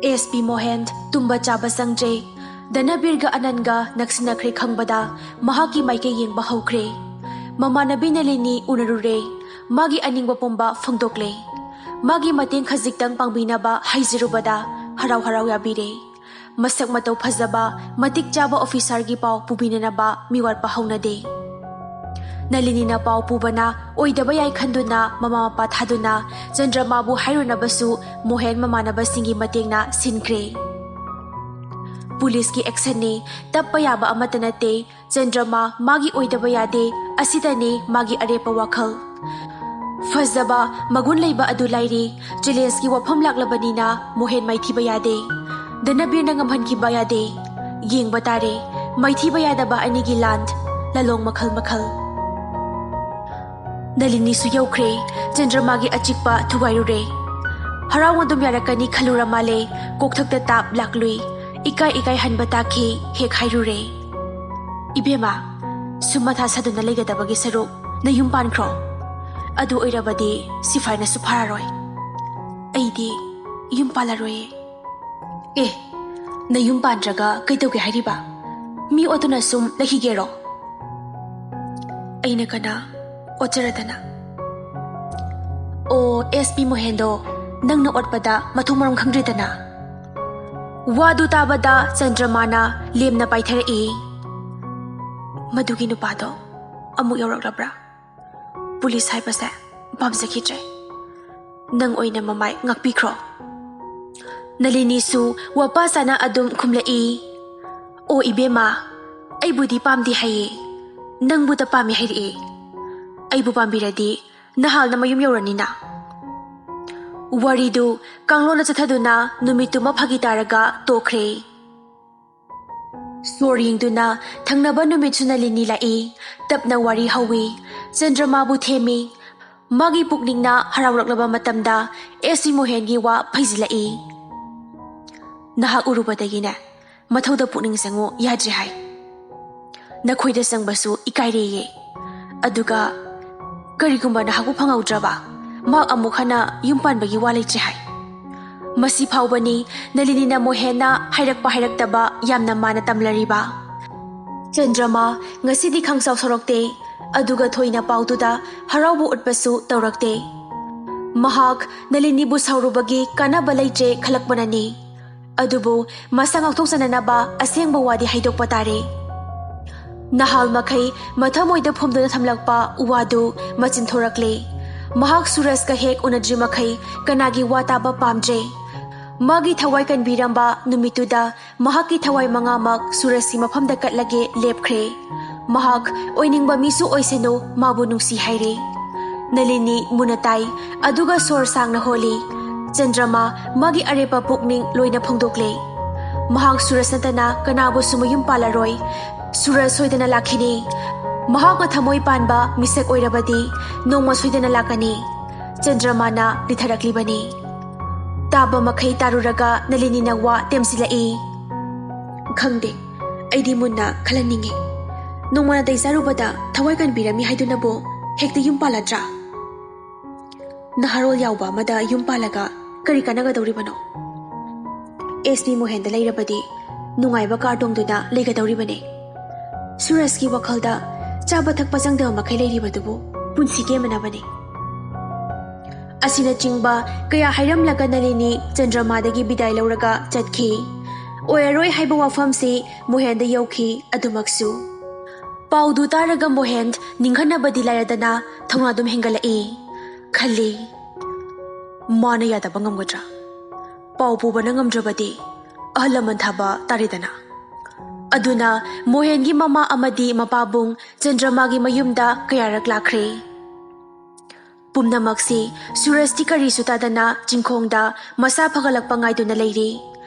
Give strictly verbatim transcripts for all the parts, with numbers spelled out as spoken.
S P ꯃꯣꯍꯦꯟ ꯇꯨꯝꯕ ꯆꯥꯕ ꯆꯪꯗ꯭ꯔꯦ꯫ ꯙꯅꯕꯤꯔꯒ ꯑꯅꯟꯒ ꯅꯛꯁꯤꯟꯅꯈ꯭ꯔꯦ ꯈꯪꯕꯗ ꯃꯍꯥꯛꯀꯤ ꯃꯥꯏꯀꯩ ꯌꯦꯡꯕ ꯍꯧꯈ꯭ꯔꯦ꯫ ꯃꯃꯥꯟꯅꯕꯤ ꯅꯂꯤꯅꯤ ꯎꯅꯔꯨꯔꯦ꯫ ꯃꯥꯒꯤ ꯑꯅꯤꯡꯕ ꯄꯨꯝꯕ ꯐꯣꯡꯗꯣꯛꯂꯦ꯫ ꯃꯥꯒꯤ ꯃꯇꯦꯡ ꯈꯖꯤꯛꯇꯪ ꯄꯥꯡꯕꯤꯅꯕ ꯍꯥꯏꯖꯔꯨꯕꯗ ꯍꯔꯥꯎ ꯍꯔꯥꯎ ꯌꯥꯕꯤꯔꯦ꯫ ꯃꯁꯛ ꯃꯇꯧ ꯐꯖꯕ, ꯃꯇꯤꯛ ꯆꯥꯕ ꯑꯣꯐꯤꯁꯥꯔꯒꯤ ꯄꯥꯎ ꯄꯨꯕꯤꯅꯅꯕ ꯃꯤ ꯋꯥꯠꯄ ꯍꯧꯅꯗꯦ꯫ ꯅꯂꯤꯅꯤꯅ ꯄꯥꯎ ꯄꯨꯕꯅ ꯑꯣꯏꯗꯕ ꯌꯥꯏ ꯈꯟꯗꯨꯅ ꯃꯃꯥ ꯃꯄꯥ ꯊꯥꯗꯨꯅ ꯆꯟꯗ꯭ꯔꯃꯥꯕꯨ ꯍꯥꯏꯔꯨꯅꯕꯁꯨ ꯃꯣꯍꯦꯟ ꯃꯃꯥꯟꯅꯕꯁꯤꯡꯒꯤ ꯃꯇꯦꯡꯅ ꯁꯤꯟꯈ꯭ꯔꯦ꯫ ꯄꯨꯂꯤꯁꯀꯤ ꯑꯦꯛꯁꯟꯅꯤ, ꯇꯞꯄ ꯌꯥꯕ ꯑꯃꯠꯇ ꯅꯠꯇꯦ꯫ ꯆꯟꯗ꯭ꯔꯃꯥ ꯃꯥꯒꯤ ꯑꯣꯏꯗꯕ ꯌꯥꯗꯦ꯫ ꯑꯁꯤꯗꯅꯤ ꯃꯥꯒꯤ ꯑꯔꯦꯞꯄ ꯋꯥꯈꯜ꯫ ꯐꯖꯕ, ꯃꯒꯨꯟ ꯂꯩꯕ ꯑꯗꯨ ꯂꯥꯏꯔꯤ꯫ ꯆꯦꯂꯦꯟꯖꯀꯤ ꯋꯥꯐꯝ ꯂꯥꯛꯂꯕꯅꯤꯅ ꯃꯣꯍꯦꯟ ꯃꯥꯏꯊꯤꯕ ꯌꯥꯗꯦ꯫ ꯙꯅꯕꯤꯔꯅ ꯉꯝꯍꯟꯈꯤꯕ ꯌꯥꯗꯦ꯫ ꯌꯦꯡꯕ ꯇꯥꯔꯦ, ꯃꯥꯏꯊꯤꯕ ꯌꯥꯗꯕ ꯑꯅꯤꯒꯤ ꯂꯥꯟ, ꯂꯥꯂꯣꯡ ꯃꯈꯜ ꯃꯈꯜ꯫ ꯅꯂꯤꯅꯤꯁꯨ ꯌꯧꯈ꯭ꯔꯦ꯫ ꯆꯟꯗ꯭ꯔꯃꯥꯒꯤ ꯑꯆꯤꯛꯄ ꯊꯨꯒꯥꯏꯔꯨꯔꯦ꯫ ꯍꯔꯥꯎ ꯑꯗꯨꯝ ꯌꯥꯔꯛꯀꯅꯤ ꯈꯜꯂꯨꯔ ꯃꯥꯜꯂꯦ꯫ ꯀꯣꯛꯊꯛꯇ ꯇꯥꯞ ꯂꯥꯛꯂꯨꯏ꯫ ꯏꯀꯥꯏ ꯏꯀꯥꯏ ꯍꯟꯕ ꯇꯥꯈꯤ꯫ ꯍꯦꯛ ꯍꯥꯏꯔꯨꯔꯦ, "ꯏꯕꯦꯝꯃ, ꯁꯨꯝ ꯃꯊꯥ ꯁꯥꯗꯨꯅ ꯂꯩꯒꯗꯕꯒꯤ ꯁꯔꯨꯛ ꯅꯌꯨꯝ ꯄꯥꯟꯈ꯭ꯔꯣ꯫ ꯑꯗꯨ ꯑꯣꯏꯔꯕꯗꯤ ꯁꯤꯐꯥꯏꯅꯁꯨ ꯐꯥꯔꯔꯣꯏ꯫ ꯑꯩꯗꯤ ꯌꯨꯝ ꯄꯥꯜꯂꯔꯣꯏꯌꯦ꯫" "ꯑꯦ, ꯅꯌꯨꯝ ꯄꯥꯟꯗ꯭ꯔꯒ ꯀꯩꯗꯧꯒꯦ ꯍꯥꯏꯔꯤꯕ? ꯃꯤ ꯑꯣꯠꯇꯨꯅ ꯁꯨꯝ ꯂꯩꯈꯤꯒꯦꯔꯣ?" "ꯑꯩꯅ ꯀꯅꯥ ꯑꯣꯠꯆꯔꯗꯅ?" "ꯑꯣ, ꯑꯦꯁ ꯄꯤ ꯃꯣꯍꯦꯟꯗꯣ ꯅꯪꯅ ꯑꯣꯠꯄꯗ ꯃꯊꯣꯡ ꯃꯔꯝ ꯈꯪꯗ꯭ꯔꯤꯗꯅ?" ꯋꯥꯗꯨ ꯇꯥꯕꯗ ꯆꯟꯗ꯭ꯔꯃꯥꯅ ꯂꯦꯝꯅ ꯄꯥꯏꯊꯔꯛꯏ꯫ "ꯃꯗꯨꯒꯤ ꯅꯨꯄꯥꯗꯣ ꯑꯃꯨꯛ ꯌꯧꯔꯛꯂꯕ꯭ꯔꯥ? ꯄꯨꯂꯤꯁ ꯍꯥꯏꯕꯁꯦ ꯄꯥꯝꯖꯈꯤꯗ꯭ꯔꯦ꯫ ꯅꯪ ꯑꯣꯏꯅ ꯃꯃꯥꯏ ꯉꯥꯛꯄꯤꯈ꯭ꯔꯣ꯫" ꯅꯂꯤꯅꯤꯁꯨ ꯋꯥꯄꯥ ꯆꯥꯅ ꯑꯗꯨꯝ ꯈꯨꯝꯂꯛꯏ꯫ "ꯑꯣ ꯏꯕꯦꯝꯃ, ꯑꯩꯕꯨꯗꯤ ꯄꯥꯝꯗꯦ ꯍꯥꯏꯌꯦ꯫ ꯅꯪꯕꯨꯇ ꯄꯥꯝꯃꯦ ꯍꯥꯏꯔꯛꯑꯦ꯫ ꯑꯩꯕꯨ ꯄꯥꯝꯕꯤꯔꯗꯤ ꯅꯍꯥꯜꯅ ꯃꯌꯨꯝ ꯌꯧꯔꯅꯤꯅ꯫" ꯋꯥꯔꯤꯗꯨ ꯀꯥꯡꯂꯣꯟꯅ ꯆꯠꯊꯗꯨꯅ ꯅꯨꯃꯤꯠꯇꯨꯃ ꯐꯥꯒꯤ ꯇꯥꯔꯒ ꯇꯣꯛꯈ꯭ꯔꯦ꯫ ꯁꯣꯔ ꯌꯦꯡꯗꯨꯅ ꯊꯪꯅꯕ ꯅꯨꯃꯤꯠꯁꯨ ꯅꯂꯤꯅꯤ ꯂꯥꯛꯏ꯫ ꯇꯞꯅ ꯋꯥꯔꯤ ꯍꯧꯏ꯫ ꯆꯟꯗ꯭ꯔꯃꯥꯕꯨ ꯊꯦꯝꯃꯤ꯫ ꯃꯥꯒꯤ ꯄꯨꯛꯅꯤꯡꯅ ꯍꯔꯥꯎꯔꯛꯂꯕ ꯃꯇꯝꯗ ꯑꯦꯁ ꯁꯤ ꯃꯣꯍꯦꯟꯒꯤ ꯋꯥ ꯐꯩꯖꯤꯜꯂꯛꯏ꯫ "ꯅꯍꯥꯛ ꯎꯔꯨꯕꯗꯒꯤꯅꯦ, ꯃꯊꯧꯗ ꯄꯨꯛꯅꯤꯡ ꯆꯪꯉꯨ ꯌꯥꯗ꯭ꯔꯦ ꯍꯥꯏ꯫ ꯅꯈꯣꯏꯗ ꯆꯪꯕꯁꯨ ꯏꯀꯥꯏꯔꯦꯌꯦ꯫ ꯑꯗꯨꯒ ꯀꯔꯤꯒꯨꯝꯕ ꯅꯍꯥꯛꯄꯨ ꯐꯪꯍꯧꯗ꯭ꯔꯕ, ꯃꯍꯥꯛ ꯑꯃꯨꯛ ꯍꯟꯅ ꯌꯨꯝ ꯄꯥꯟꯕꯒꯤ ꯋꯥ ꯂꯩꯇ꯭ꯔꯦ ꯍꯥꯏ꯫ ꯃꯁꯤ ꯐꯥꯎꯕꯅꯤ ꯅꯂꯤꯅꯤꯅ ꯃꯣꯍꯦꯟꯅ ꯍꯥꯏꯔꯛꯄ ꯍꯥꯏꯔꯛꯇꯕ ꯌꯥꯝꯅ ꯃꯥꯅ ꯇꯝꯂꯔꯤꯕ꯫ ꯆꯟꯗ꯭ꯔꯃꯥ, ꯉꯁꯤꯗꯤ ꯈꯪꯁꯥꯎ ꯁꯥꯎꯔꯛꯇꯦ꯫ ꯑꯗꯨꯒ ꯊꯣꯏꯅ ꯄꯥꯎꯗꯨꯗ ꯍꯔꯥꯎꯕ ꯎꯠꯄꯁꯨ ꯇꯧꯔꯛꯇꯦ꯫ ꯃꯍꯥꯛ ꯅꯂꯤꯅꯤꯕꯨ ꯁꯥꯎꯔꯨꯕꯒꯤ ꯀꯥꯟꯅꯕ ꯂꯩꯇ꯭ꯔꯦ ꯈꯜꯂꯛꯄꯅꯅꯤ꯫ ꯑꯗꯨꯕꯨ ꯃꯁꯥ ꯉꯥꯛꯊꯣꯛꯆꯅꯅꯕ ꯑꯁꯦꯡꯕ ꯋꯥꯗꯤ ꯍꯥꯏꯗꯣꯛꯄ ꯇꯥꯔꯦ꯫ ꯅꯍꯥꯜ ꯃꯈꯩ ꯃꯊꯃꯣꯏꯗ ꯐꯨꯝꯗꯨꯅ ꯊꯝꯂꯛꯄ ꯋꯥꯗꯨ ꯃꯆꯤꯟ ꯊꯣꯔꯛꯂꯦ꯫ ꯃꯍꯥꯛ ꯁꯨꯔꯖꯀ ꯍꯦꯛ ꯎꯅꯗ꯭ꯔꯤ ꯃꯈꯩ ꯀꯅꯥꯒꯤ ꯋꯥ ꯇꯥꯕ ꯄꯥꯝꯗ꯭ꯔꯦ꯫ ꯃꯥꯒꯤ ꯊꯋꯥꯏ ꯀꯟꯕꯤꯔꯝꯕ ꯅꯨꯃꯤꯠꯇꯨꯗ ꯃꯍꯥꯛꯀꯤ ꯊꯋꯥꯏ ꯃꯉꯥꯃꯛ ꯁꯨꯔꯖꯀꯤ ꯃꯐꯝꯗ ꯀꯠꯂꯒꯦ ꯂꯦꯞꯈ꯭ꯔꯦ꯫ ꯃꯍꯥꯛ ꯑꯣꯏꯅꯤꯡꯕ ꯃꯤꯁꯨ ꯑꯣꯏꯁꯅꯨ, ꯃꯥꯕꯨ ꯅꯨꯡꯁꯤ ꯍꯥꯏꯔꯦ꯫ ꯅꯂꯤꯅꯤ ꯃꯨꯟꯅ ꯇꯥꯏ, ꯑꯗꯨꯒ ꯁꯣꯔ ꯁꯥꯡꯅ ꯍꯣꯜꯂꯤ꯫ ꯆꯟꯗ꯭ꯔꯃꯥ ꯃꯥꯒꯤ ꯑꯔꯦꯞꯄ ꯄꯨꯛꯅꯤꯡ ꯂꯣꯏꯅ ꯐꯣꯡꯗꯣꯛꯂꯦ꯫ ꯃꯍꯥꯛ ꯁꯨꯔꯖ ꯅꯠꯇꯅ ꯀꯅꯥꯕꯨꯁꯨ ꯃꯌꯨꯝ ꯄꯥꯜꯂꯔꯣꯏ꯫ ꯁꯨꯔꯖ ꯁꯣꯏꯗꯅ ꯂꯥꯛꯈꯤꯅꯤ꯫ ꯃꯍꯥꯛꯅ ꯊꯃꯣꯏ ꯄꯥꯟꯕ ꯃꯤꯁꯛ ꯑꯣꯏꯔꯕꯗꯤ ꯅꯣꯡꯃ ꯁꯣꯏꯗꯅ ꯂꯥꯛꯀꯅꯤ꯫ ꯆꯟꯗ꯭ꯔꯃꯥꯅ ꯂꯤꯊꯔꯛꯂꯤꯕꯅꯤ꯫ ꯇꯥꯕ ꯃꯈꯩ ꯇꯥꯔꯨꯔꯒ ꯅꯂꯤꯅꯤꯅ ꯋꯥ ꯇꯦꯝꯁꯤꯜꯂꯛꯏ꯫ ꯈꯪꯗꯦ, ꯑꯩꯗꯤ ꯃꯨꯟꯅ ꯈꯜꯍꯟꯅꯤꯡꯉꯤ꯫ ꯅꯣꯡꯃ ꯅꯥꯇꯩ ꯆꯥꯔꯨꯕꯗ ꯊꯋꯥꯏ ꯀꯟꯕꯤꯔꯝꯃꯤ ꯍꯥꯏꯗꯨꯅꯕꯨ ꯍꯦꯛꯇ ꯌꯨꯝ ꯄꯥꯜꯂꯗ꯭ꯔꯥ? ꯅꯍꯥꯔꯣꯜ ꯌꯥꯎꯕ ꯑꯃꯗ ꯌꯨꯝ ꯄꯥꯜꯂꯒ ꯀꯔꯤ ꯀꯥꯟꯅꯒꯗꯧꯔꯤꯕꯅꯣ? ꯑꯦꯁ ꯄꯤ ꯃꯣꯍꯦꯟꯗ ꯂꯩꯔꯕꯗꯤ ꯅꯨꯡꯉꯥꯏꯕ ꯀꯥꯔ ꯇꯣꯡꯗꯨꯅ ꯂꯩꯒꯗꯧꯔꯤꯕꯅꯤ꯫ ꯁꯨꯔꯖꯀꯤ ꯋꯥꯈꯜꯗ ꯆꯥꯕ ꯊꯛꯄ ꯆꯪꯗꯕ ꯃꯈꯩ ꯂꯩꯔꯤꯕꯗꯨꯕꯨ ꯄꯨꯟꯁꯤ ꯀꯦꯝꯅꯅꯕꯅꯤ꯫ ꯑꯁꯤꯅꯆꯤꯡꯕ ꯀꯌꯥ ꯍꯥꯏꯔꯝꯂꯒ ꯅꯂꯤꯅꯤ ꯆꯟꯗ꯭ꯔꯃꯥꯗꯒꯤ ꯕꯤꯗꯥꯏ ꯂꯧꯔꯒ ꯆꯠꯈꯤ꯫ ꯑꯣꯏꯔꯔꯣꯏ ꯍꯥꯏꯕ ꯋꯥꯐꯝꯁꯤ ꯃꯣꯍꯦꯟꯗ ꯌꯧꯈꯤ꯫ ꯑꯗꯨꯃꯛꯁꯨ ꯄꯥꯎꯗꯨ ꯇꯥꯔꯒ ꯃꯣꯍꯦꯟ ꯅꯤꯡꯍꯟꯅꯕꯗꯤ ꯂꯥꯏꯔꯗꯅ ꯊꯧꯅꯥ ꯑꯗꯨꯝ ꯍꯦꯟꯒꯠꯂꯛꯏ꯫ ꯈꯜꯂꯤ, ꯃꯥꯅ ꯌꯥꯗꯕ ꯉꯝꯒꯗ꯭ꯔꯥ? ꯄꯥꯎ ꯄꯨꯕꯅ ꯉꯝꯗ꯭ꯔꯕꯗꯤ ꯑꯍꯜ ꯂꯃꯟ ꯊꯥꯕ ꯇꯥꯔꯦꯗꯅ꯫ ꯑꯗꯨꯅ ꯃꯣꯍꯦꯟꯒꯤ ꯃꯃꯥ ꯑꯃꯗꯤ ꯃꯄꯥꯕꯨꯡ ꯆꯟꯗ꯭ꯔꯃꯥꯒꯤ ꯃꯌꯨꯝꯗ ꯀꯌꯥꯔꯛ ꯂꯥꯛꯈ꯭ꯔꯦ꯫ ꯄꯨꯝꯅꯃꯛꯁꯤ ꯁꯨꯔꯖꯇꯤ ꯀꯔꯤꯁꯨ ꯇꯥꯗꯅ ꯆꯤꯡꯈꯣꯡꯗ ꯃꯁꯥ ꯐꯒꯠꯂꯛꯄ ꯉꯥꯏꯗꯨꯅ ꯂꯩꯔꯤ꯫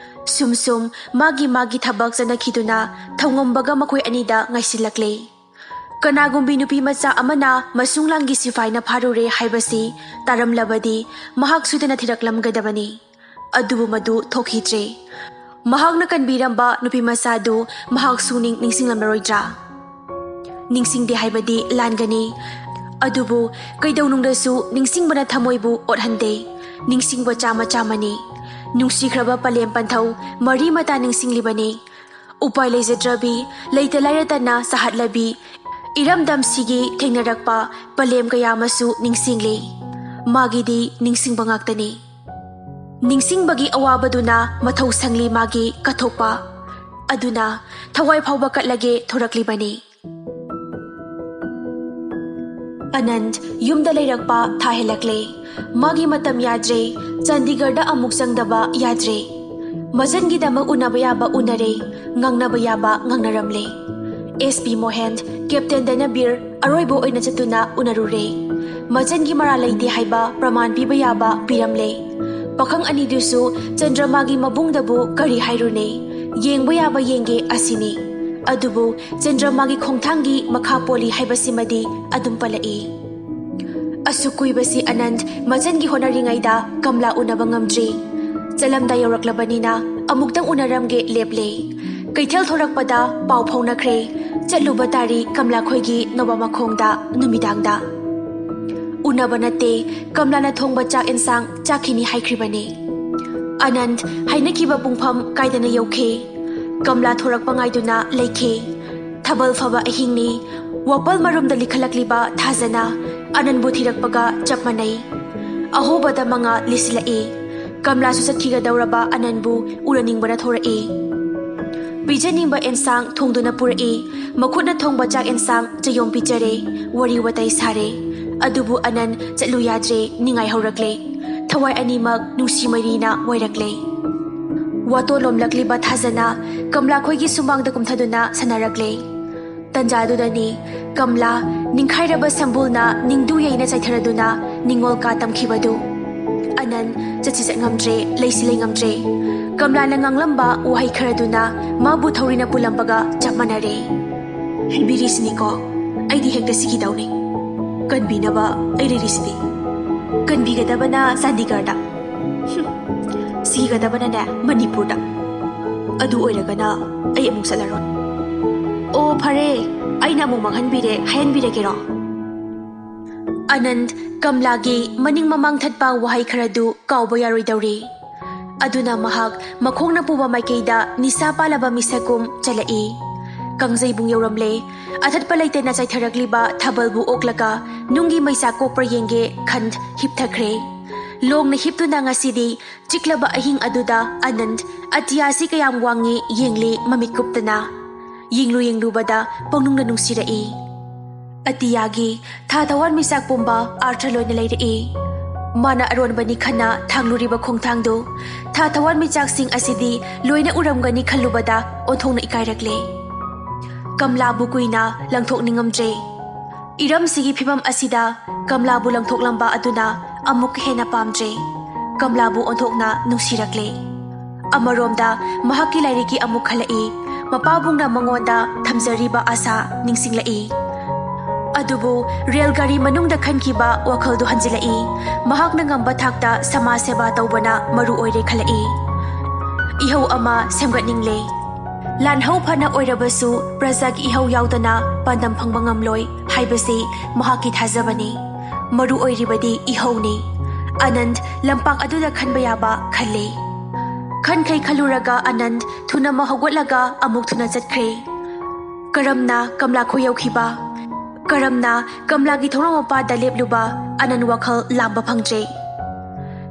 ꯁꯨꯝ ꯁꯨꯝ ꯃꯥꯒꯤ ꯃꯥꯒꯤ ꯊꯕꯛ ꯆꯠꯅꯈꯤꯗꯨꯅ ꯊꯧꯉꯝꯕꯒ ꯃꯈꯣꯏ ꯑꯅꯤꯗ ꯉꯥꯏꯁꯤꯜꯂꯛꯂꯦ꯫ ꯀꯅꯥꯒꯨꯝꯕꯤ ꯅꯨꯄꯤ ꯃꯆꯥ ꯑꯃꯅ ꯃꯁꯨꯡ ꯂꯥꯡꯒꯤ ꯁꯤꯐꯥꯏꯅ ꯐꯥꯔꯨꯔꯦ ꯍꯥꯏꯕꯁꯤ ꯇꯥꯔꯝꯂꯕꯗꯤ ꯃꯍꯥꯛ ꯁꯣꯏꯗꯅ ꯊꯤꯔꯛꯂꯝꯒꯗꯕꯅꯤ꯫ ꯑꯗꯨꯕꯨ ꯃꯗꯨ ꯊꯣꯛꯈꯤꯗ꯭ꯔꯦ꯫ ꯃꯍꯥꯛꯅ ꯀꯟꯕꯤꯔꯝꯕ ꯅꯨꯄꯤ ꯃꯆꯥꯗꯨ ꯃꯍꯥꯛ ꯁꯨꯡꯅꯤꯡ ꯅꯤꯡꯁꯤꯡꯂꯝꯂꯔꯣꯏꯗ꯭ꯔꯥ? ꯅꯤꯡꯁꯤꯡꯗꯦ ꯍꯥꯏꯕꯗꯤ ꯂꯥꯟꯒꯅꯤ꯫ ꯑꯗꯨꯕꯨ ꯀꯩꯗꯧꯅꯨꯡꯗꯁꯨ ꯅꯤꯡꯁꯤꯡꯕꯅ ꯊꯃꯣꯏꯕꯨ ꯑꯣꯠꯍꯟꯗꯦ꯫ ꯅꯤꯡꯁꯤꯡꯕ ꯆꯥꯝꯃ ꯆꯥꯝꯃꯅꯤ꯫ ꯅꯨꯡꯁꯤꯈ꯭ꯔꯕ ꯄꯂꯦꯝ ꯄꯟꯊꯧ ꯃꯔꯤ ꯃꯇꯥ ꯅꯤꯡꯁꯤꯡꯂꯤꯕꯅꯤ꯫ ꯎꯄꯥꯏ ꯂꯩꯖꯗ꯭ꯔꯕꯤ, ꯂꯩꯇ ꯂꯥꯏꯔꯇꯅ ꯆꯥꯍꯠꯂꯕꯤ, ꯏꯔꯝꯗꯝꯁꯤꯒꯤ ꯊꯦꯡꯅꯔꯛꯄ ꯄꯂꯦꯝ ꯀꯌꯥ ꯑꯃꯁꯨ ꯅꯤꯡꯁꯤꯡꯂꯤ꯫ ꯃꯥꯒꯤꯗꯤ ꯅꯤꯡꯁꯤꯡꯕ ꯉꯥꯛꯇꯅꯤ꯫ ꯅꯤꯡꯁꯤꯡꯕꯒꯤ ꯑꯋꯥꯕꯗꯨꯅ ꯃꯊꯧ ꯁꯪꯂꯤ ꯃꯥꯒꯤ ꯀꯠꯊꯣꯛꯄ꯫ ꯑꯗꯨꯅ ꯊꯋꯥꯏ ꯐꯥꯎꯕ ꯀꯠꯂꯒꯦ ꯊꯣꯔꯛꯂꯤꯕꯅꯤ꯫ ꯑꯅꯟꯠ ꯌꯨꯝꯗ ꯂꯩꯔꯛꯄ ꯊꯥ ꯍꯦꯜꯂꯛꯂꯦ꯫ ꯃꯥꯒꯤ ꯃꯇꯝ ꯌꯥꯗ꯭ꯔꯦ꯫ ꯆꯥꯟꯗꯤꯒꯔꯗ ꯑꯃꯨꯛ ꯆꯪꯗꯕ ꯌꯥꯗ꯭ꯔꯦ꯫ ꯃꯆꯟꯒꯤꯗꯃꯛ ꯎꯅꯕ ꯌꯥꯕ ꯎꯅꯔꯦ, ꯉꯥꯡꯅꯕ ꯌꯥꯕ ꯉꯥꯡꯅꯔꯝꯂꯦ꯫ ꯑꯦꯁ ꯄꯤ ꯃꯣꯍꯦꯟ, ꯀꯦꯞꯇꯦꯟ ꯗꯅꯕꯤꯔ ꯑꯔꯣꯏꯕ ꯑꯣꯏꯅ ꯆꯠꯇꯨꯅ ꯎꯅꯔꯨꯔꯦ꯫ ꯃꯆꯟꯒꯤ ꯃꯔꯥꯜ ꯂꯩꯇꯦ ꯍꯥꯏꯕ ꯄ꯭ꯔꯃꯥꯟ ꯄꯤꯕ ꯌꯥꯕ ꯄꯤꯔꯝꯂꯦ꯫ ꯄꯥꯈꯪ ꯑꯅꯤꯗꯨꯁꯨ ꯆꯟꯗ꯭ꯔꯃꯥꯒꯤ ꯃꯕꯨꯡꯗꯕꯨ ꯀꯔꯤ ꯍꯥꯏꯔꯨꯅꯤ? ꯌꯦꯡꯕ ꯌꯥꯕ ꯌꯦꯡꯒꯦ ꯑꯁꯤꯅꯤ꯫ ꯑꯗꯨꯕꯨ ꯆꯟꯗ꯭ꯔꯃꯥꯒꯤ ꯈꯣꯡꯊꯥꯡꯒꯤ ꯃꯈꯥ ꯄꯣꯜꯂꯤ ꯍꯥꯏꯕꯁꯤꯃꯗꯤ ꯑꯗꯨꯝ ꯄꯜꯂꯛꯏ꯫ ꯑꯁꯨꯛ ꯀꯨꯏꯕꯁꯤ ꯑꯅꯟꯠ ꯃꯆꯟꯒꯤ ꯍꯣꯠꯅꯔꯤꯉꯩꯗ ꯀꯝꯂꯥ ꯎꯅꯕ ꯉꯝꯗ꯭ꯔꯤ꯫ ꯆꯠꯂꯝꯗꯥꯏ ꯌꯧꯔꯛꯂꯕꯅꯤꯅ ꯑꯃꯨꯛꯇꯪ ꯎꯅꯔꯝꯒꯦ ꯂꯦꯞꯂꯦ꯫ ꯀꯩꯊꯦꯜ ꯊꯣꯔꯛꯄꯗ ꯄꯥꯎ ꯐꯥꯎꯅꯈ꯭ꯔꯦ꯫ ꯆꯠꯂꯨꯕ ꯇꯥꯔꯤ ꯀꯝꯂꯥ ꯈꯣꯏꯒꯤ ꯅꯣꯕꯥ ꯃꯈꯣꯡꯗ ꯅꯨꯃꯤꯗꯥꯡꯗ꯫ ꯎꯅꯕ ꯅꯠꯇꯦ, ꯀꯝꯂꯥꯅ ꯊꯣꯡꯕ ꯆꯥꯛ ꯏꯟꯁꯥꯡ ꯆꯥꯈꯤꯅꯤ ꯍꯥꯏꯈ꯭ꯔꯤꯕꯅꯤ꯫ ꯑꯅꯟꯠ ꯍꯥꯏꯅꯈꯤꯕ ꯄꯨꯡꯐꯝ ꯀꯥꯏꯗꯅ ꯌꯧꯈꯤ꯫ ꯀꯝꯂꯥ ꯊꯣꯔꯛꯄ ꯉꯥꯏꯗꯨꯅ ꯂꯩꯈꯤ꯫ ꯊꯥꯕꯜ ꯐꯕ ꯑꯍꯤꯡꯅꯤ꯫ ꯋꯥꯄꯜ ꯃꯔꯨꯝꯗ ꯂꯤꯈꯠꯂꯛꯂꯤꯕ ꯊꯥꯖꯅ ꯑꯅꯟꯕꯨ ꯊꯤꯔꯛꯄꯒ ꯆꯞ ꯃꯥꯟꯅꯩ꯫ ꯑꯍꯧꯕꯗ ꯃꯉꯥ ꯂꯤꯁꯤꯜꯂꯛꯏ꯫ ꯀꯝꯂꯥꯁꯨ ꯆꯠꯈꯤꯒꯗꯧꯔꯕ ꯑꯅꯟꯕꯨ ꯎꯔꯅꯤꯡꯕꯅ ꯊꯣꯔꯛꯏ꯫ ꯄꯤꯖꯅꯤꯡꯕ ꯑꯦꯟꯁꯥꯡ ꯊꯣꯡꯗꯨꯅ ꯄꯨꯔꯛꯏ꯫ ꯃꯈꯨꯠꯅ ꯊꯣꯡꯕ ꯆꯥꯛ ꯑꯦꯟꯁꯥꯡ ꯆꯌꯣꯝ ꯄꯤꯖꯔꯦ꯫ ꯋꯥꯔꯤ ꯋꯥꯇꯥꯏ ꯁꯥꯔꯦ꯫ ꯑꯗꯨꯕꯨ ꯑꯅꯟ ꯆꯠꯂꯨ ꯌꯥꯗ꯭ꯔꯦ, ꯅꯤꯡꯉꯥꯏ ꯍꯧꯔꯛꯂꯦ꯫ ꯊꯋꯥꯏ ꯑꯅꯤꯃꯛ ꯅꯨꯡꯁꯤ ꯃꯩꯔꯤꯅ ꯋꯥꯏꯔꯛꯂꯦ꯫ ꯋꯥꯇꯣ ꯂꯣꯝꯂꯛꯂꯤꯕ ꯊꯥꯖꯅ ꯀꯝꯂꯥ ꯈꯣꯏꯒꯤ ꯁꯨꯃꯥꯡꯗ ꯀꯨꯝꯊꯗꯨꯅ ꯁꯥꯟꯅꯔꯛꯂꯦ꯫ ꯇꯟꯖꯥꯗꯨꯗꯅꯤ ꯀꯝꯂꯥ ꯅꯤꯡꯈꯥꯏꯔꯕ ꯁꯝꯕꯨꯜꯅ ꯅꯤꯡꯗꯨ ꯌꯩꯅ ꯆꯥꯏꯊꯔꯗꯨꯅ ꯅꯤꯡꯉꯣꯜ ꯀꯥ ꯇꯝꯈꯤꯕꯗꯨ꯫ ꯑꯅꯟ ꯆꯠꯁꯤ ꯆꯠꯉꯝꯗ꯭ꯔꯦ, ꯂꯩꯁꯤ ꯂꯩꯉꯝꯗ꯭ꯔꯦ꯫ ꯀꯝꯂꯥꯅ ꯉꯥꯡꯂꯝꯕ ꯋꯥꯍꯩ ꯈꯔꯗꯨꯅ ꯃꯥꯕꯨ ꯊꯧꯔꯤꯅ ꯄꯨꯜꯂꯝꯕꯒ ꯆꯞ ꯃꯥꯟꯅꯔꯦ꯫ ꯍꯩꯕꯤꯔꯤꯁꯤꯅꯤꯀꯣ, ꯑꯩꯗꯤ ꯍꯦꯛꯇ ꯁꯤꯈꯤꯗꯧꯅꯤ꯫ ꯀꯟꯕꯤꯅꯕ ꯑꯩ ꯂꯩꯔꯤꯁꯤꯗꯤ꯫ ꯀꯟꯕꯤꯒꯗꯕꯅ ꯆꯥꯟꯗꯤꯒꯔꯗ꯫ ꯍꯨꯝ, ꯁꯤꯒꯗꯕꯅꯅꯦ ꯃꯅꯤꯄꯨꯔꯗ꯫ ꯑꯗꯨ ꯑꯣꯏꯔꯒꯅ ꯑꯩ ꯑꯃꯨꯛ ꯆꯠꯂꯔꯣꯏ꯫ ꯑꯣ, ꯐꯔꯦ, ꯑꯩꯅ ꯑꯃꯨꯛ ꯃꯥꯡꯍꯟꯕꯤꯔꯦ, ꯍꯥꯏꯍꯟꯕꯤꯔꯒꯦꯔꯣ? ꯑꯅꯟ ꯀꯝꯂꯥꯒꯤ ꯃꯅꯤꯡ ꯃꯃꯥꯡ ꯊꯠꯄ ꯋꯥꯍꯩ ꯈꯔꯗꯨ ꯀꯥꯎꯕ ꯌꯥꯔꯣꯏꯗꯧꯔꯤ꯫ ꯑꯗꯨꯅ ꯃꯍꯥꯛ ꯃꯈꯣꯡꯅ ꯄꯨꯕ ꯃꯥꯏꯀꯩꯗ ꯅꯤꯁꯥ ꯄꯥꯜꯂꯕ ꯃꯤꯁꯛꯀꯨꯝ ꯆꯠꯂꯛꯏ꯫ ꯀꯥꯡꯖꯩꯕꯨꯡ ꯌꯧꯔꯝꯂꯦ꯫ ꯑꯊꯠꯄ ꯂꯩꯇꯅ ꯆꯥꯏꯊꯔꯛꯂꯤꯕ ꯊꯥꯕꯜꯕꯨ ꯑꯣꯛꯂꯒ ꯅꯨꯡꯒꯤ ꯃꯩꯆꯥꯛ ꯀꯣꯛꯄ꯭ꯔꯥ ꯌꯦꯡꯒꯦ ꯈꯟ ꯍꯤꯞꯊꯈ꯭ꯔꯦ꯫ ꯂꯣꯡꯅ ꯍꯤꯞꯇꯨꯅ ꯉꯁꯤꯗꯤ ꯆꯤꯛꯂꯕ ꯑꯍꯤꯡ ꯑꯗꯨꯗ ꯑꯅꯟ ꯑꯇꯤꯌꯥꯁꯤ ꯀꯌꯥꯝ ꯋꯥꯡꯉꯤ ꯌꯦꯡꯂꯤ ꯃꯃꯤꯠ ꯀꯨꯞꯇꯅ꯫ ꯌꯦꯡꯂꯨ ꯌꯦꯡꯂꯨꯕꯗ ꯄꯪꯅꯨꯡꯗ ꯅꯨꯡꯁꯤꯔꯛꯏ꯫ ꯑꯇꯤꯌꯥꯒꯤ ꯊꯥ ꯊꯋꯥꯟ ꯃꯤꯆꯥꯛ ꯄꯨꯝꯕ ꯑꯥꯔꯊ ꯂꯣꯏꯅ ꯂꯩꯔꯛꯏ꯫ ꯃꯥꯅ ꯑꯔꯣꯟꯕꯅꯤ ꯈꯟꯅ ꯊꯥꯡꯂꯨꯔꯤꯕ ꯈꯣꯡꯊꯥꯡꯗꯨ ꯊꯥ ꯊꯋꯥꯟ ꯃꯤꯆꯥꯛꯁꯤꯡ ꯑꯁꯤꯗꯤ ꯂꯣꯏꯅ ꯎꯔꯝꯒꯅꯤ ꯈꯜꯂꯨꯕꯗ ꯑꯣꯟꯊꯣꯛꯅ ꯏꯀꯥꯏꯔꯛꯂꯦ꯫ ꯀꯝꯂꯥꯕꯨ ꯀꯨꯏꯅ ꯂꯪꯊꯣꯛꯅꯤꯡꯉꯝꯗ꯭ꯔꯦ꯫ ꯏꯔꯝꯁꯤꯒꯤ ꯐꯤꯕꯝ ꯑꯁꯤꯗ ꯀꯝꯂꯥꯕꯨ ꯂꯪꯊꯣꯛꯂꯝꯕ ꯑꯗꯨꯅ ꯑꯃꯨꯛ ꯍꯦꯟꯅ ꯄꯥꯝꯗ꯭ꯔꯦ꯫ ꯀꯝꯂꯥꯕꯨ ꯑꯣꯟꯊꯣꯛꯅ ꯅꯨꯡꯁꯤꯔꯛꯂꯦ꯫ ꯑꯃꯔꯣꯝꯗ ꯃꯍꯥꯛꯀꯤ ꯂꯥꯏꯔꯤꯛꯀꯤ ꯑꯃꯨꯛ ꯈꯜꯂꯛꯏ꯫ ꯃꯄꯥꯕꯨꯡꯅ ꯃꯉꯣꯟꯗ ꯊꯝꯖꯔꯤꯕ ꯑꯥꯁꯥ ꯅꯤꯡꯁꯤꯡꯂꯛꯏ꯫ ꯑꯗꯨꯕꯨ ꯔꯦꯜ ꯒꯥꯔꯤ ꯃꯅꯨꯡꯗ ꯈꯟꯈꯤꯕ ꯋꯥꯈꯜꯗꯨ ꯍꯟꯖꯤꯜꯂꯛꯏ꯫ ꯃꯍꯥꯛꯅ ꯉꯝꯕ ꯊꯥꯛꯇ ꯁꯃꯥꯖ ꯁꯦꯕꯥ ꯇꯧꯕꯅ ꯃꯔꯨ ꯑꯣꯏꯔꯦ ꯈꯜꯂꯛꯏ꯫ ꯏꯍꯧ ꯑꯃ ꯁꯦꯝꯒꯠꯅꯤꯡꯂꯦ꯫ ꯂꯥꯟꯍꯧ ꯐꯅ ꯑꯣꯏꯔꯕꯁꯨ ꯄ꯭ꯔꯖꯥꯒꯤ ꯏꯍꯧ ꯌꯥꯎꯗꯅ ꯄꯥꯟꯗꯝ ꯐꯪꯕ ꯉꯝꯂꯣꯏ ꯍꯥꯏꯕꯁꯤ ꯃꯍꯥꯛꯀꯤ ꯊꯥꯖꯕꯅꯤ꯫ ꯃꯔꯨ ꯑꯣꯏꯔꯤꯕꯗꯤ ꯏꯍꯧꯅꯤ꯫ ꯑꯅꯟꯠ ꯂꯝꯄꯥꯛ ꯑꯗꯨꯗ ꯈꯟꯕ ꯌꯥꯕ ꯈꯜꯂꯤ꯫ ꯈꯟꯈꯩ ꯈꯜꯂꯨꯔꯒ ꯑꯅꯟꯠ ꯊꯨꯅꯃꯛ ꯍꯧꯒꯠꯂꯒ ꯑꯃꯨꯛ ꯊꯨꯅ ꯆꯠꯈ꯭ꯔꯦ꯫ ꯀꯔꯝꯅ ꯀꯝꯂꯥ ꯈꯣꯏ ꯌꯧꯈꯤꯕ? ꯀꯔꯝꯅ ꯀꯝꯂꯥꯒꯤ ꯊꯣꯡꯅꯥꯎ ꯃꯄꯥꯗ ꯂꯦꯞꯂꯨꯕ? ꯑꯅꯟ ꯋꯥꯈꯜ ꯂꯥꯝꯕ ꯐꯪꯗ꯭ꯔꯦ꯫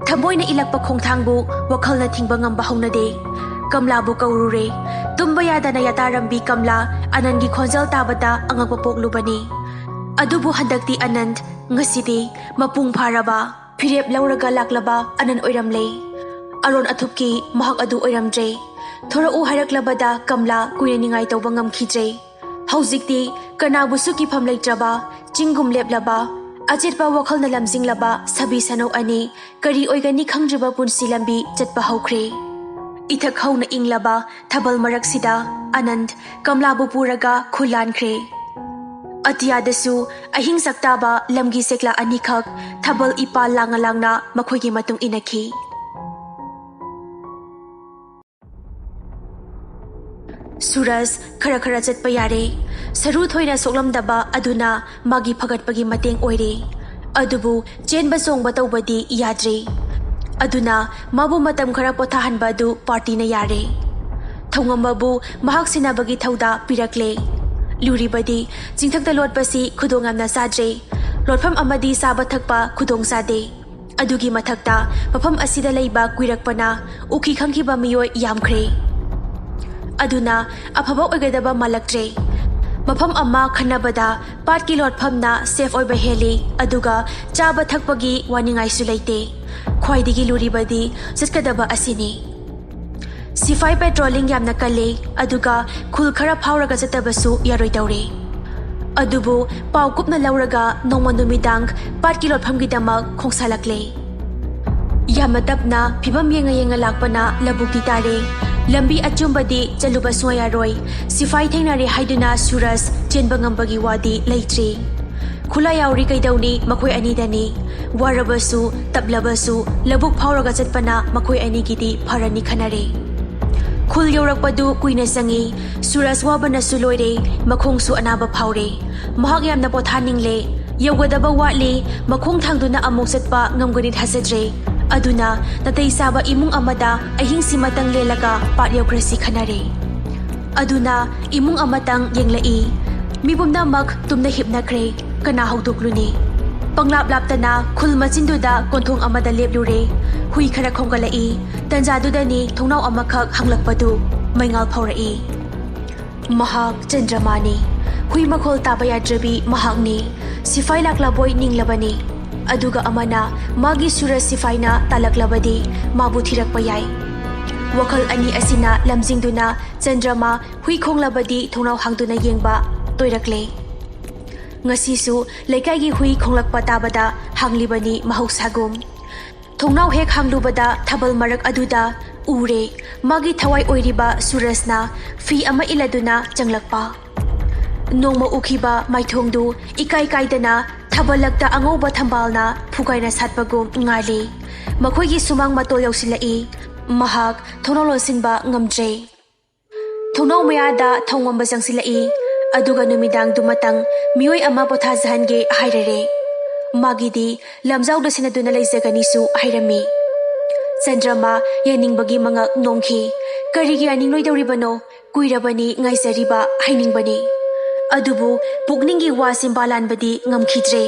ꯊꯃꯣꯏꯅ ꯏꯜꯂꯛꯄ ꯈꯣꯡꯊꯥꯡꯕꯨ ꯋꯥꯈꯜꯅ ꯊꯤꯡꯕ ꯉꯝꯕ ꯍꯧꯅꯗꯦ꯫ ꯀꯝꯂꯥꯕꯨ ꯀꯧꯔꯨꯔꯦ꯫ ꯇꯨꯝꯕ ꯌꯥꯗꯅ ꯌꯥꯇꯥꯔꯝꯕꯤ ꯀꯝꯂꯥ ꯑꯅꯟꯒꯤ ꯈꯣꯟꯖꯦꯜ ꯇꯥꯕꯗ ꯑꯉꯛꯄ ꯄꯣꯛꯂꯨꯕꯅꯤ꯫ ꯑꯗꯨꯕꯨ ꯍꯟꯗꯛꯇꯤ ꯑꯅꯟ, ꯉꯁꯤꯗꯤ ꯃꯄꯨꯡ ꯐꯥꯔꯕ ꯐꯤꯔꯦꯞ ꯂꯧꯔꯒ ꯂꯥꯛꯂꯕ ꯑꯅꯟ ꯑꯣꯏꯔꯝꯂꯦ꯫ ꯑꯔꯣꯟ ꯑꯊꯨꯞꯀꯤ ꯃꯍꯥꯛ ꯑꯗꯨ ꯑꯣꯏꯔꯝꯗ꯭ꯔꯦ꯫ ꯊꯣꯔꯛꯎ ꯍꯥꯏꯔꯛꯂꯕꯗ ꯀꯝꯂꯥ ꯀꯨꯏꯅ ꯅꯤꯡꯉꯥꯏ ꯇꯧꯕ ꯉꯝꯈꯤꯗ꯭ꯔꯦ꯫ ꯍꯧꯖꯤꯛꯇꯤ ꯀꯅꯥꯕꯨꯁꯨ ꯀꯤꯐꯝ ꯂꯩꯇ꯭ꯔꯕ, ꯆꯤꯡꯒꯨꯝ ꯂꯦꯞꯂꯕ, ꯑꯆꯦꯠꯄ ꯋꯥꯈꯜꯅ ꯂꯝꯖꯤꯡꯂꯕ ꯁꯥꯕꯤ ꯁꯅꯧ ꯑꯅꯤ ꯀꯔꯤ ꯑꯣꯏꯒꯅꯤ ꯈꯪꯗ꯭ꯔꯤꯕ ꯄꯨꯟꯁꯤ ꯂꯝꯕꯤ ꯆꯠꯄ ꯍꯧꯈ꯭ꯔꯦ꯫ ꯏꯊꯛ ꯍꯧꯅ ꯏꯪꯂꯕ ꯊꯥꯕꯜ ꯃꯔꯛꯁꯤꯗ ꯑꯅꯟ ꯀꯝꯂꯥꯕꯨ ꯄꯨꯔꯒ ꯈꯨꯜꯂꯥꯟꯈ꯭ꯔꯦ꯫ ꯑꯇꯤꯌꯥꯗꯁꯨ ꯑꯍꯤꯡ ꯆꯥꯛꯇꯥꯕ ꯂꯝꯒꯤ ꯆꯦꯛꯂꯥ ꯑꯅꯤꯈꯛ ꯊꯥꯕꯜ ꯏꯄꯥꯜ ꯂꯥꯡꯅ ꯂꯥꯡꯅ ꯃꯈꯣꯏꯒꯤ ꯃꯇꯨꯡ ꯏꯟꯅꯈꯤ꯫ ꯁꯨꯔꯖ ꯈꯔ ꯈꯔ ꯆꯠꯄ ꯌꯥꯔꯦ꯫ ꯁꯔꯨ ꯊꯣꯏꯅ ꯁꯣꯛꯂꯝꯗꯕ ꯑꯗꯨꯅ ꯃꯥꯒꯤ ꯐꯒꯠꯄꯒꯤ ꯃꯇꯦꯡ ꯑꯣꯏꯔꯦ꯫ ꯑꯗꯨꯕꯨ ꯆꯦꯟꯕ ꯆꯣꯡꯕ ꯇꯧꯕꯗꯤ ꯌꯥꯗ꯭ꯔꯦ꯫ ꯑꯗꯨꯅ ꯃꯥꯕꯨ ꯃꯇꯝ ꯈꯔ ꯄꯣꯊꯥꯍꯟꯕ ꯑꯗꯨ ꯄꯥꯔꯇꯤꯅ ꯌꯥꯔꯦ꯫ ꯊꯧꯉꯝꯕꯕꯨ ꯃꯍꯥꯛ ꯁꯦꯟꯅꯕꯒꯤ ꯊꯧꯗꯥ ꯄꯤꯔꯛꯂꯦ꯫ ꯂꯨꯔꯤꯕꯗꯤ ꯆꯤꯡꯊꯛꯇ ꯂꯣꯠꯄꯁꯤ ꯈꯨꯗꯣꯡ ꯌꯥꯝꯅ ꯆꯥꯗ꯭ꯔꯦ꯫ ꯂꯣꯠꯐꯝ ꯑꯃꯗꯤ ꯆꯥꯕ ꯊꯛꯄ ꯈꯨꯗꯣꯡ ꯆꯥꯗꯦ꯫ ꯑꯗꯨꯒꯤ ꯃꯊꯛꯇ ꯃꯐꯝ ꯑꯁꯤꯗ ꯂꯩꯕ ꯀꯨꯏꯔꯛꯄꯅ ꯎꯈꯤ ꯈꯪꯈꯤꯕ ꯃꯤꯑꯣꯏ ꯌꯥꯝꯈ꯭ꯔꯦ꯫ ꯑꯗꯨꯅ ꯑꯐꯕ ꯑꯣꯏꯒꯗꯕ ꯃꯥꯜꯂꯛꯇ꯭ꯔꯦ꯫ ꯃꯐꯝ ꯑꯃ ꯈꯟꯅꯕꯗ ꯄꯥꯠꯀꯤ ꯂꯣꯠꯐꯝꯅ ꯁꯦꯐ ꯑꯣꯏꯕ ꯍꯦꯜꯂꯤ, ꯑꯗꯨꯒ ꯆꯥꯕ ꯊꯛꯄꯒꯤ ꯋꯥꯅꯤꯡꯉꯥꯏꯁꯨ ꯂꯩꯇꯦ꯫ ꯈ꯭ꯋꯥꯏꯗꯒꯤ ꯂꯨꯔꯤꯕꯗꯤ ꯆꯠꯀꯗꯕ ꯑꯁꯤꯅꯤ꯫ ꯁꯤꯐꯥꯏ ꯄꯦꯇ꯭ꯔꯣꯂꯤꯡ ꯌꯥꯝꯅ ꯀꯜꯂꯤ, ꯑꯗꯨꯒ ꯈꯨꯜ ꯈꯔ ꯐꯥꯎꯔꯒ ꯆꯠꯇꯕꯁꯨ ꯌꯥꯔꯣꯏꯗꯧꯔꯦ꯫ ꯑꯗꯨꯕꯨ ꯄꯥꯎ ꯀꯨꯞꯅ ꯂꯧꯔꯒ ꯅꯣꯡꯃ ꯅꯨꯃꯤꯗꯥꯡ ꯄꯥꯠꯀꯤ ꯂꯣꯠꯐꯝꯒꯤꯗꯃꯛ ꯈꯣꯡꯁꯥꯜꯂꯛꯂꯦ꯫ ꯌꯥꯝꯅ ꯇꯞꯅ ꯐꯤꯕꯝ ꯌꯦꯡꯉ ꯌꯦꯡꯉ ꯂꯥꯛꯄꯅ ꯂꯧꯕꯨꯛꯇꯤ ꯇꯥꯔꯦ꯫ ꯂꯝꯕꯤ ꯑꯆꯨꯝꯕꯗꯤ ꯆꯠꯂꯨꯕ ꯁꯨꯡꯌꯥ ꯌꯥꯔꯣꯏ꯫ ꯁꯤꯐꯥꯏ ꯊꯦꯡꯅꯔꯦ ꯍꯥꯏꯗꯨꯅ ꯁꯨꯔꯖ ꯆꯦꯟꯕ ꯉꯝꯕꯒꯤ ꯋꯥꯗꯤ ꯂꯩꯇ꯭ꯔꯤ꯫ ꯈꯨꯠꯂꯥꯏ ꯌꯥꯎꯔꯤ ꯀꯩꯗꯧꯅꯤ ꯃꯈꯣꯏ ꯑꯅꯤꯗꯅꯤ꯫ ꯋꯥꯔꯕꯁꯨ ꯇꯞꯂꯕꯁꯨ ꯂꯧꯕꯨꯛ ꯐꯥꯎꯔꯒ ꯆꯠꯄꯅ ꯃꯈꯣꯏ ꯑꯅꯤꯒꯤꯗꯤ ꯐꯔꯅꯤ ꯈꯟꯅꯔꯦ꯫ ꯈꯨꯜ ꯌꯧꯔꯛꯄꯗꯨ ꯀꯨꯏꯅ ꯆꯪꯏ꯫ ꯁꯨꯔꯖ ꯋꯥꯕꯅꯁꯨ ꯂꯣꯏꯔꯦ, ꯃꯈꯣꯡꯁꯨ ꯑꯅꯥꯕ ꯐꯥꯎꯔꯦ꯫ ꯃꯍꯥꯛ ꯌꯥꯝꯅ ꯄꯣꯊꯥꯅꯤꯡꯂꯦ꯫ ꯌꯧꯒꯗꯕ ꯋꯥꯠꯂꯤ, ꯃꯈꯣꯡ ꯊꯥꯡꯗꯨꯅ ꯑꯃꯨꯛ ꯆꯠꯄ ꯉꯝꯒꯅꯤ ꯊꯥꯖꯗ꯭ꯔꯦ꯫ ꯑꯗꯨꯅ ꯅꯥꯇꯩ ꯆꯥꯕ ꯏꯃꯨꯡ ꯑꯃꯗ ꯑꯍꯤꯡꯁꯤꯃꯇꯪ ꯂꯦꯜꯂꯒ ꯄꯥꯠ ꯌꯧꯈ꯭ꯔꯁꯤ ꯈꯟꯅꯔꯦ꯫ ꯑꯗꯨꯅ ꯏꯃꯨꯡ ꯑꯃꯇꯪ ꯌꯦꯡꯂꯛꯏ꯫ ꯃꯤ ꯄꯨꯝꯅꯃꯛ ꯇꯨꯝꯅ ꯍꯤꯞꯅꯈ꯭ꯔꯦ꯫ ꯀꯅꯥ ꯍꯧꯗꯣꯛꯂꯨꯅꯤ? ꯄꯪꯂꯥꯞ ꯂꯥꯞꯇꯅ ꯈꯨꯜ ꯃꯆꯤꯟꯗꯨꯗ ꯀꯣꯟꯊꯣꯡ ꯑꯃꯗ ꯂꯦꯞꯂꯨꯔꯦ꯫ ꯍꯨꯏ ꯈꯔ ꯈꯣꯡꯒꯠꯂꯛꯏ꯫ ꯇꯟꯖꯥꯗꯨꯗꯅꯤ ꯊꯣꯡꯅꯥꯎ ꯑꯃꯈꯛ ꯍꯥꯡꯂꯛꯄꯗꯨ꯫ ꯃꯩꯉꯥꯜ ꯐꯥꯎꯔꯛꯏ꯫ ꯃꯍꯥꯛ ꯆꯟꯗ꯭ꯔꯃꯥꯅꯤ꯫ ꯍꯨꯏ ꯃꯈꯣꯜ ꯇꯥꯕ ꯌꯥꯗ꯭ꯔꯕꯤ ꯃꯍꯥꯛꯅꯤ꯫ ꯁꯤꯐꯥꯏ ꯂꯥꯛꯂꯕꯣꯏ ꯅꯤꯡꯂꯕꯅꯤ꯫ ꯑꯗꯨꯒ ꯑꯃꯅ ꯃꯥꯒꯤ ꯁꯨꯔꯖ ꯁꯤꯐꯥꯏꯅ ꯇꯥꯜꯂꯛꯂꯕꯗꯤ ꯃꯥꯕꯨ ꯊꯤꯔꯛꯄ ꯌꯥꯏ꯫ ꯋꯥꯈꯜ ꯑꯅꯤ ꯑꯁꯤꯅ ꯂꯝꯖꯤꯡꯗꯨꯅ ꯆꯟꯗ꯭ꯔꯃꯥ ꯍꯨꯏ ꯈꯣꯡꯂꯕꯗꯤ ꯊꯣꯡꯅꯥꯎ ꯍꯥꯡꯗꯨꯅ ꯌꯦꯡꯕ ꯇꯣꯏꯔꯛꯂꯦ꯫ ꯉꯁꯤꯁꯨ ꯂꯩꯀꯥꯏꯒꯤ ꯍꯨꯏ ꯈꯣꯡꯂꯛꯄ ꯇꯥꯕꯗ ꯍꯥꯡꯂꯤꯕꯅꯤ ꯃꯍꯧꯁꯥꯒꯨꯝ꯫ ꯊꯣꯡꯅꯥꯎ ꯍꯦꯛ ꯍꯥꯡꯂꯨꯕꯗ ꯊꯥꯕꯜ ꯃꯔꯛ ꯑꯗꯨꯗ ꯎꯔꯦ, ꯃꯥꯒꯤ ꯊꯋꯥꯏ ꯑꯣꯏꯔꯤꯕ ꯁꯨꯔꯖꯅ ꯐꯤ ꯑꯃ ꯏꯜꯂꯗꯨꯅ ꯆꯪꯂꯛꯄ꯫ ꯅꯣꯡꯃ ꯎꯈꯤꯕ ꯃꯥꯏꯊꯣꯡꯗꯨ ꯏꯀꯥꯏ ꯀꯥꯏꯗꯅ ꯊꯥꯕꯜꯂꯛꯇ ꯑꯉꯧꯕ ꯊꯝꯕꯥꯜꯅ ꯐꯨꯒꯥꯏꯅ ꯁꯥꯠꯄꯒꯨꯝ ꯉꯥꯜꯂꯤ꯫ ꯃꯈꯣꯏꯒꯤ ꯁꯨꯃꯥꯡ ꯃꯇꯣꯜ ꯌꯧꯁꯤꯜꯂꯛꯏ꯫ ꯃꯍꯥꯛ ꯊꯣꯡꯅꯥꯎ ꯂꯣꯟꯁꯤꯟꯕ ꯉꯝꯗ꯭ꯔꯦ꯫ ꯊꯣꯡꯅꯥꯎ ꯃꯌꯥꯗ ꯊꯧꯉꯝꯕ ꯆꯪꯁꯤꯜꯂꯛꯏ, ꯑꯗꯨꯒ ꯅꯨꯃꯤꯗꯥꯡꯗꯨꯃꯇꯪ ꯃꯤꯑꯣꯏ ꯑꯃ ꯄꯣꯊꯥꯖꯍꯟꯒꯦ ꯍꯥꯏꯔꯔꯦ꯫ ꯃꯥꯒꯤꯗꯤ ꯂꯝꯖꯥꯎꯗ ꯁꯦꯟꯅꯗꯨꯅ ꯂꯩꯖꯒꯅꯤꯁꯨ ꯍꯥꯏꯔꯝꯃꯤ꯫ ꯆꯟꯗ꯭ꯔꯃꯥ ꯌꯥꯅꯤꯡꯕꯒꯤ ꯃꯉꯛ ꯅꯣꯡꯈꯤ꯫ "ꯀꯔꯤꯒꯤ ꯌꯥꯅꯤꯡꯂꯣꯏꯗꯧꯔꯤꯕꯅꯣ? ꯀꯨꯏꯔꯕꯅꯤ ꯉꯥꯏꯖꯔꯤꯕ ꯍꯥꯏꯅꯤꯡꯕꯅꯤ꯫ ꯑꯗꯨꯕꯨ ꯄꯨꯛꯅꯤꯡꯒꯤ ꯋꯥ ꯆꯤꯝꯕꯥ ꯂꯥꯟꯕꯗꯤ ꯉꯝꯈꯤꯗ꯭ꯔꯦ꯫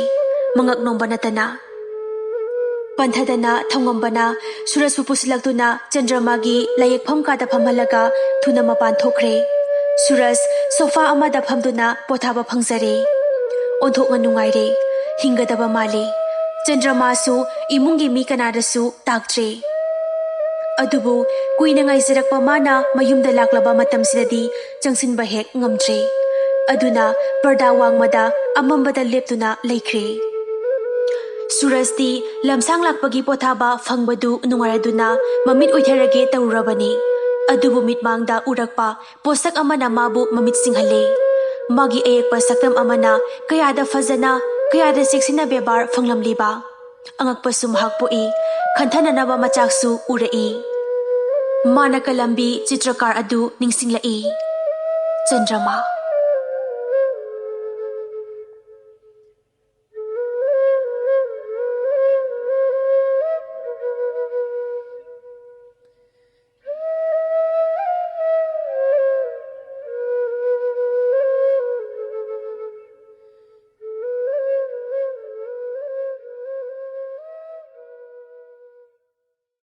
ꯃꯉꯛ ꯅꯣꯝꯕ ꯅꯠꯇꯅ"꯫ ꯄꯟꯊꯗꯅ ꯊꯧꯉꯝꯕꯅ ꯁꯨꯔꯖꯄꯨ ꯄꯨꯁꯤꯜꯂꯛꯇꯨꯅ ꯆꯟꯗ꯭ꯔꯃꯥꯒꯤ ꯂꯥꯏꯌꯦꯛꯐꯝ ꯀꯥꯗ ꯐꯝꯍꯜꯂꯒ ꯊꯨꯅ ꯃꯄꯥꯟ ꯊꯣꯛꯈ꯭ꯔꯦ꯫ ꯁꯨꯔꯖ ꯁꯣꯐꯥ ꯑꯃꯗ ꯐꯝꯗꯨꯅ ꯄꯣꯊꯥꯕ ꯐꯪꯖꯔꯦ꯫ ꯑꯣꯟꯊꯣꯛꯅ ꯅꯨꯡꯉꯥꯏꯔꯦ꯫ ꯍꯤꯡꯒꯗꯕ ꯃꯥꯜꯂꯦ꯫ ꯆꯟꯗ꯭ꯔꯃꯥꯁꯨ ꯏꯃꯨꯡꯒꯤ ꯃꯤ ꯀꯅꯥꯗꯁꯨ ꯇꯥꯛꯇ꯭ꯔꯦ꯫ ꯑꯗꯨꯕꯨ ꯀꯨꯏꯅ ꯉꯥꯏꯖꯔꯛꯄ ꯃꯥꯅ ꯃꯌꯨꯝꯗ ꯂꯥꯛꯂꯕ ꯃꯇꯝꯁꯤꯗꯗꯤ ꯆꯪꯁꯤꯟꯕ ꯍꯦꯛ ꯉꯝꯗ꯭ꯔꯦ꯫ ꯑꯗꯨꯅ ꯄꯔꯗꯥ ꯋꯥꯡꯃꯗ ꯑꯃꯝꯕꯗ ꯂꯦꯞꯇꯨꯅ ꯂꯩꯈ꯭ꯔꯦ꯫ ꯁꯨꯔꯖꯇꯤ ꯂꯝꯁꯥꯡ ꯂꯥꯛꯄꯒꯤ ꯄꯣꯊꯥꯕ ꯐꯪꯕꯗꯨ ꯅꯨꯡꯉꯥꯏꯔꯗꯨꯅ ꯃꯃꯤꯠ ꯎꯏꯊꯔꯒꯦ ꯇꯧꯔꯨꯔꯕꯅꯤ꯫ ꯑꯗꯨꯕꯨ ꯃꯤꯠꯃꯥꯡꯗ ꯎꯔꯛꯄ ꯄꯣꯠꯁꯛ ꯑꯃꯅ ꯃꯥꯕꯨ ꯃꯃꯤꯠ ꯁꯤꯡꯍꯜꯂꯦ꯫ ꯃꯥꯒꯤ ꯑꯌꯦꯛꯄ ꯁꯛꯇꯝ ꯑꯃꯅ ꯀꯌꯥꯗ ꯐꯖꯅ, ꯀꯌꯥꯗ ꯆꯦꯛꯁꯤꯟꯅ ꯕꯦꯕꯥꯔ ꯐꯪꯂꯝꯂꯤꯕ꯫ ꯑꯉꯛꯄꯁꯨ ꯃꯍꯥꯛ ꯄꯣꯛꯏ꯫ ꯈꯟꯊꯅꯅꯕ ꯃꯆꯥꯛꯁꯨ ꯎꯔꯛꯏ꯫ ꯃꯥꯅ ꯀꯂꯝꯕꯤ ꯆꯤꯇ꯭ꯔꯀꯥꯔ ꯑꯗꯨ ꯅꯤꯡꯁꯤꯡꯂꯛꯏ꯫ ꯆꯟꯗ꯭ꯔꯃꯥ꯫